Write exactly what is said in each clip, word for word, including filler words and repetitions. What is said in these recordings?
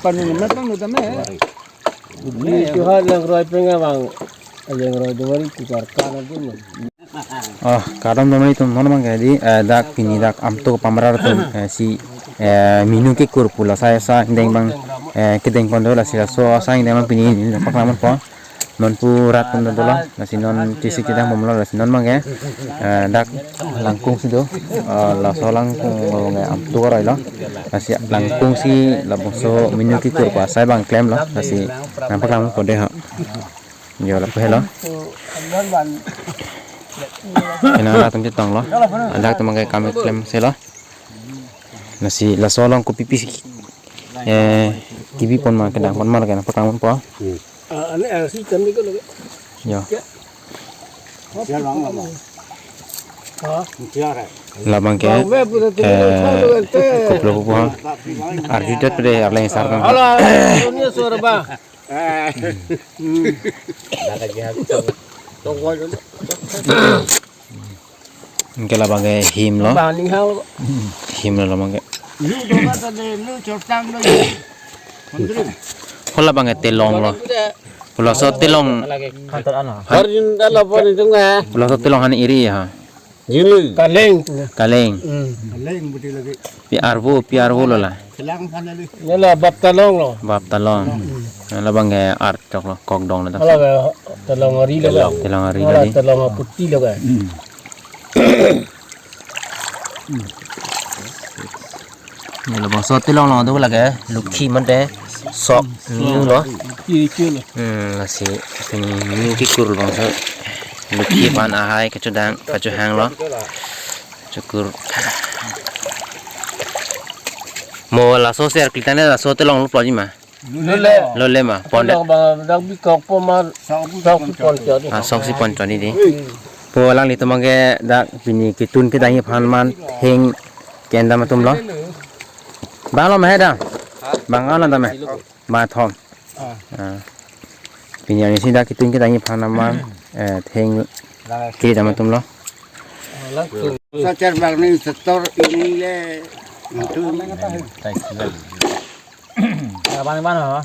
Panun namat pang utam eh. Ini tuhan yang roi pengawang. Yang roi dua hari tukar kanan pun. Oh, kadam dam itu non mang jadi, eh, dak pini dak amtu pamrar tu, eh, si, eh, minu kekur pu la saya sa ingdeng bang, eh, kedeng pon do lasi laso sa ingdeng bang pini nangpaklangponpo. Non pu rat pon do lo, lasi non chisik chedang bom lo, lasi non mang ke, eh, dak langkung si do, eh, laso langkung lo nge amtu roi lo, lasi langkung si labangso minu kekur pu asai bang klem lo, lasi nangpaklangponpo dei ha. Yo, lapu helo. Ena latum chetong lo. Dak tu mang ke kam klem si lo. Lasi laso along kopi pisi, eh, kibi pon ma kedang pon ma lake nangpaklangponpo. Yo. Labang ke, eh, koplo pupo. Arju det pada arleng sar kan. Anke labang ke him lo. Him lo labang ke. Hala bang ke telong lo. Puloso telong. Harin dala pon itu nggak? Puloso telong han iri ha. Kaleng. Kaleng. Pi arvo, pi arvo lo la. Nela bap talong lo. Bap talong. Nela bang ke ar chok lo, kok dong lo ta. Hala ke telong ari lo ke. Telong ari lo di. Telong aputi lo ke. Nela bangso telong lo do lake, lukhi mate sok niu lo. Lukhi chu lo. Hmm, lasi pini minu kekur bangso. Lukhi aphan ahai kachedang, kachehang lo. Chukur. Mo laso ser klitane laso telong lo ploji ma. Lole. Lole ma. Ponda. Dak bikok po mar. Sok si pon chodi. Ah, sok si pon chodi di. Po alanglitum mang ke dak pini ketun kedang aphan man heng kendam atum lo. Bang lo ma he dam. Bang lo dam he. Bang thom. Ah. Pini ani si dak ketun kedang aphan man, eh, heng kedam atum lo. Sacer bang ni setor ini le. Mantu. Abang mana ha?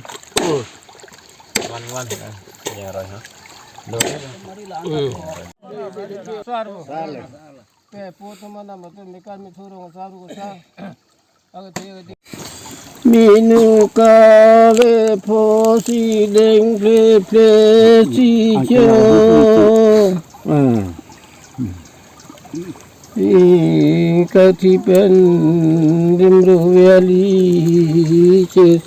Abang mana? Ya roi ha. Minu kave phosi deng phle phle si cho. Ikathi pen dimru veli che.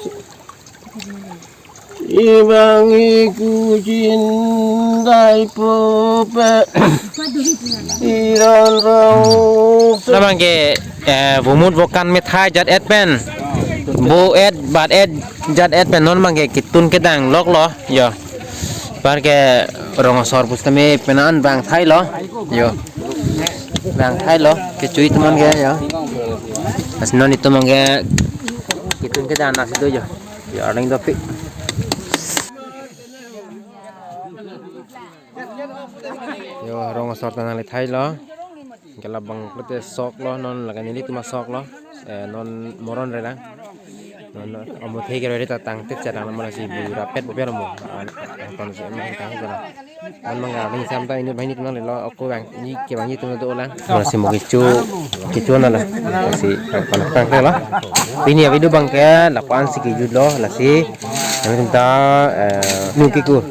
Ibang ikuchin dai po pe. Iran rong. Namang ke, eh, bumut bokan methai jat et pen. Bo et, bat et, jat et pen non mang ke ketun kedang lok lo. Yo. Par ke rong asor pusitame penan bang thai lo. Yo. Bang thai lo. Kechui teman ke yo. As non itu mang ke ketun kedang nasi do yo. Yo, arning dopik. Yo, rong asor ta nangle thai lo. Ke labang pute sok lo, non lake nelitum asok lo. Eh, non moron re lang. Non, non, omothe ke re ta tangte chadang lo, malasi bu rapet bo biar mo. An, an ton se main tang chadang. An mangga bang sam ta inut bang ni tum nangle lo, ako bang ni ke bang ni tum do lang. Malasi mo kecho, kecho na la. Malasi pan tang la. Pini avideo bang ke lapu-an si kejut lo, lasi nangtum ta, eh, minu kekur.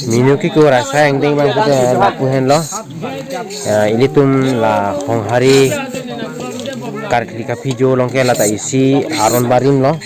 Minu kekur asai ingdeng bang pute lapu henlo. Eh, ilitum la Honghari Karkli Kaphijo along ke lata isi aron barim lo.